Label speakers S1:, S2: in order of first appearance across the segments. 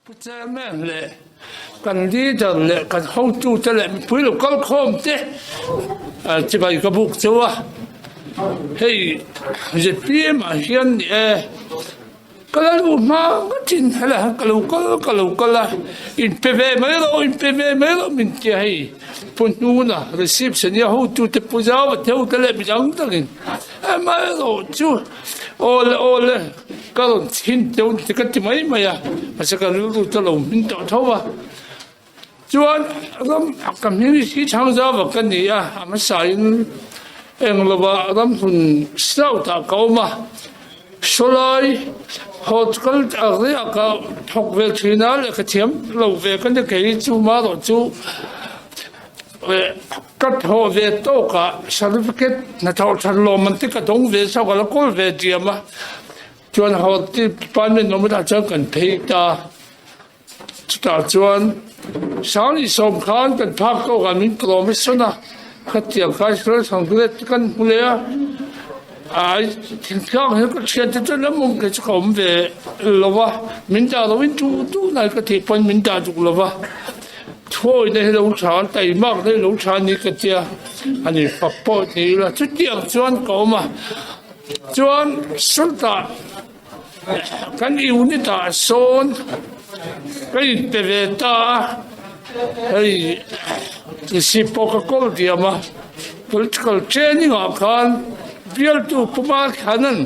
S1: Pu Chairman leh kan leader leh kan hotute leh mipui lo kal khawm te chibai ka buk cheu a, hei zpm ah hian ni e ka la luh hma ngatin helai ah ka lo kal ka lo kal a inpe ve mai rawh inpe ve mai rawh min tia hei Pu Hnuna reception nia hotute Pu Zauva te hote leh midang dangin amaherawhchu Aw le, aw le, ka rawn chhin teuh ti ka ti mai mai a, mahse ka rilru chu a lo hmin tawh tho a. Chuan ram ka hming hi Chhangzava ka ni a, a hmasain eng lova ram hmun South ah ka awm a, sawlai horticulture riah ka thawk ve thin a, lehkha thiam lo ve ka ni kei chu marawh chu. Ka thawh ve tawkah certificate hnathawh that lawm an ti ka dawng ve chauh ka la kawl ve diam a, chuan horti department awm atah chuan kan phei ta, chutah chuan Sangli sawm khan kan phak tawkah min promise a, khatiang khan Sanglet kan hmu leh a, ai thingtlang hian ka thiante chuan lam awm kei chu ka awm ve lo va, min dah loin tu tu nai ka tih pawn min dah duk lo va. Thuawina hi lo tha, taimakna hi lo tha a ni ka tia, a ni fak pawh ni ila chutiang chuan ka awm a, chuan sawtah kan unit ah sawn ka inpe ve ta a, hei receipt pawh ka kawl diam a, political training ah khan bialtu Kumar Khanan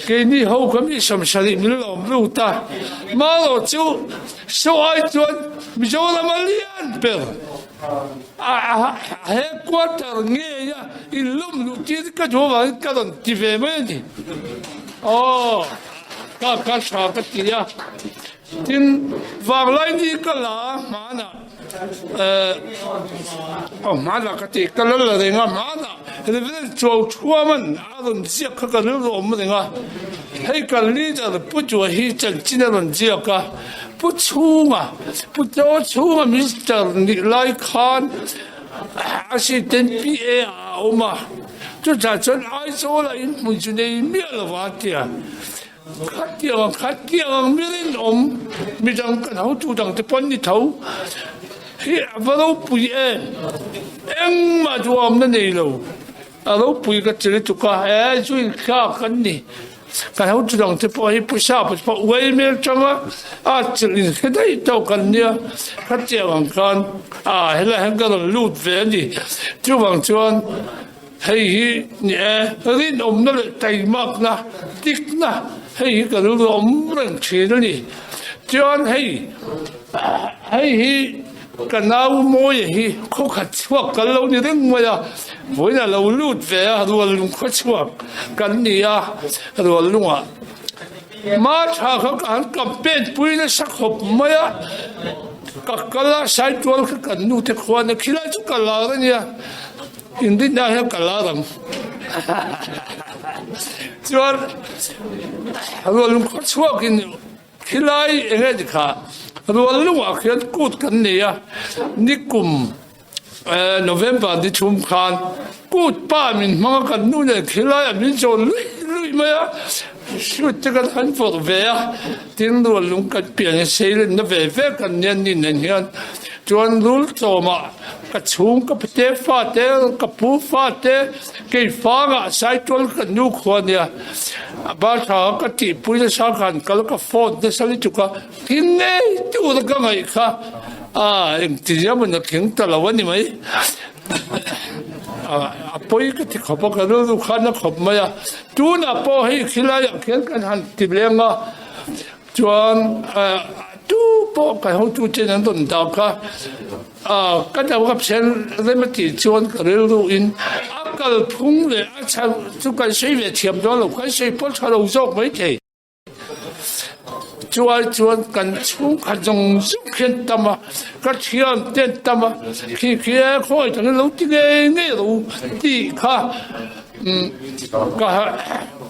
S1: keini ho kha mi 70 min lawm lut a, marawh chu. Saw ai chuan Mizoram a lian ber a headquarter ngei a in lawm luh tir ka duh avangin ka rawn ti ve mai a ni. Aw ka ka tha ka ti a, tin vanglai ni ka la a hmanah eh aw hmanah ka ti ka la la reng a hmanah Reverend Chuauṭhuaman a rawn ziak kha ka rilru awm reng a. Hei kan leader Pu Chua hi chanchin a rawn ziak a, Pu Chhunga, Pu Chaw Chhunga Minister nih lai khan Assistant PA ah a awm a, chutah chuan Aizawl ah inhmun chu nei miah lo va tia, khatiang ang khatiang ang mi rinawm midang kan hotu dang te pawh an ni tho hi a va ropui em, engmah duhawmna nei lo. A ropui ka ti lutuk a, he zui thlak an ni. Kan hotu dang te pawh hi Pu Sapa te pawh uai hmel tang a, a chilh in hre daih tawk an nia. Khatiang ang khan a helai hian ka rawn lut ve a ni. Chuvang chuan hei hi ni e, rinawmna leh taimakna, dikna hei hi ka rilru awm reng thin a ni. Chuan hei hei hi. Ka nau Mawia hi khaw khat chhuak kal lo ni reng mai a, vawiin a lo lut ve a, rual lung khaw chhuak kan ni a, rual lungah ma tha kha ka han campaign pui nasa khawp mai a, ka kal a, Saitual kha kan nu te khuan a, khilai chu ka lar a nia, inrinna hian ka lar ang chuan rual lung khaw chhuakin. Khilai eng nge ni kha rual lungah khian kut kan nei a, nikum November ni thum khan kut pa min hmang a kan nu nen khilaiah min zawn luih luih mai a, shoot te kan han vawrh ve a, tin rual lung kan pian hi seilenna ve ve kan nia ni nen hian chuan rul tlawmah ka chhung ka pate fate ka pu fate kei fangah saitual kan nu khua nia. A ba tha ka tihpui nasa khan kal ka phone nasa lutuk a, thing ngei tur ka ngaih kha a engti zia mawn a thing ta lo a ni mai. A pawi ka ti khawp a, ka rilru khan a khawp mai a, tunah pawh hei khilaiah khian kan han ti leng a, chuan tu pawh kan hotu ten an rawn dah kha. Ka dam ka phen rem a tih chuan ka rilru in a kalphung leh a chhan chu kan sawi ve thiam dawn lo, kan sawi pawh tha lo zawk mai thei. Chuai chuan kan chhungkhat zawng zawng khian tam a, ka thiam te an tam a, khi khi e khawi tangin lo ti ngei ngei ro tih kha Ka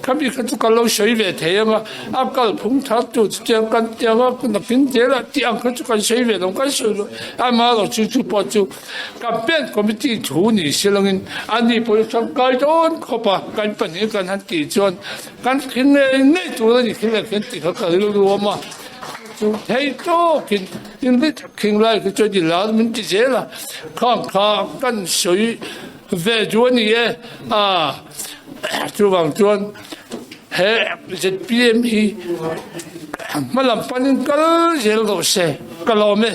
S1: khami kha chu ka lo sawi ve thei ang a, a kalphung thar tur chu tiang kan ti ang a, nakin zel ah tih ang kha chu kan sawi ve lo, kan sawi lo amaherawh chu chu pawh chu campaign committee thu ni si langin ani pawh hi tangkai dawn khawp a, kan pahnih kan han tih chuan kan thil ngei ngei tur a ni khi leh khian tih kha ka rilru awm a. chu thei tawkin in ri khing lai khi chuan i lar min ti zel a, khang kha kan sawi ve chu a ni e. A chuvang chuan he zpm hi hmalam panin kal zel rawh se ka lawm e.